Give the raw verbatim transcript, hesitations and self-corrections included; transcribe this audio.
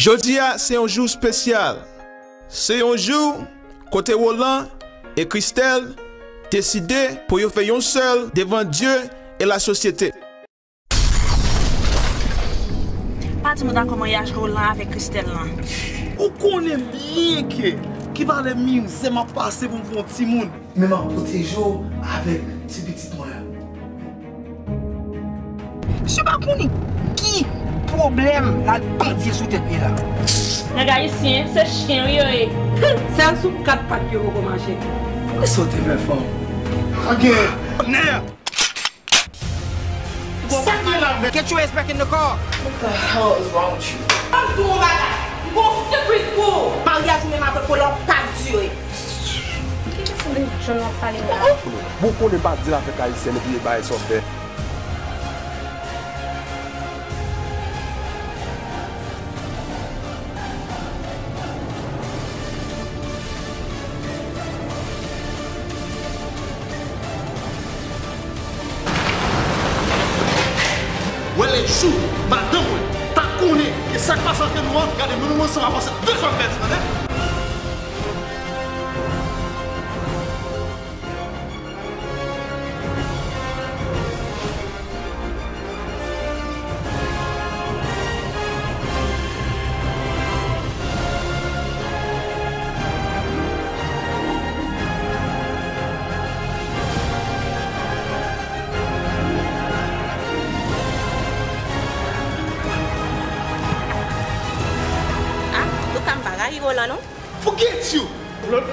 Jodi a se yon jou espesyal. Se yon jou kote Roland e Christelle deside pou yo fè yon sèl devan Dye e lasosyete. Pa di m w dakò maryaj Roland avèk Christelle lan. Ou konnen byen ke ki valè mizè m ap pase pou m fè yon timoun. Men m ap pwoteje w avèk ti pitit mwen an. Misye pa konnen ki pwoblèm l al pandye sou tèt li la. Nèg ayisyen, se chen yo ye. Sèl sou kat pat yo poko mache. Poukisa w te fè fanm? Sa gen nè! Sa gen la, men? Can't you respect in the car? What the hell is wrong with you? Ban m di w yon bagay. M gon sipriz pou ou. Maryaj ou menm avèk Roland p ap dire. Ki fason de jan w ap pale la? Bon, konnen pa di l avèk ayisyèn epi e bay sa w fè. Wè lè jou madanm mwen ta konnen ke sa k pase ant nou an, gade moun ou ansanm avanse de zòn pèdi, tande? Ah, antouka m pa rayi Roland non. Forget you! Lòt.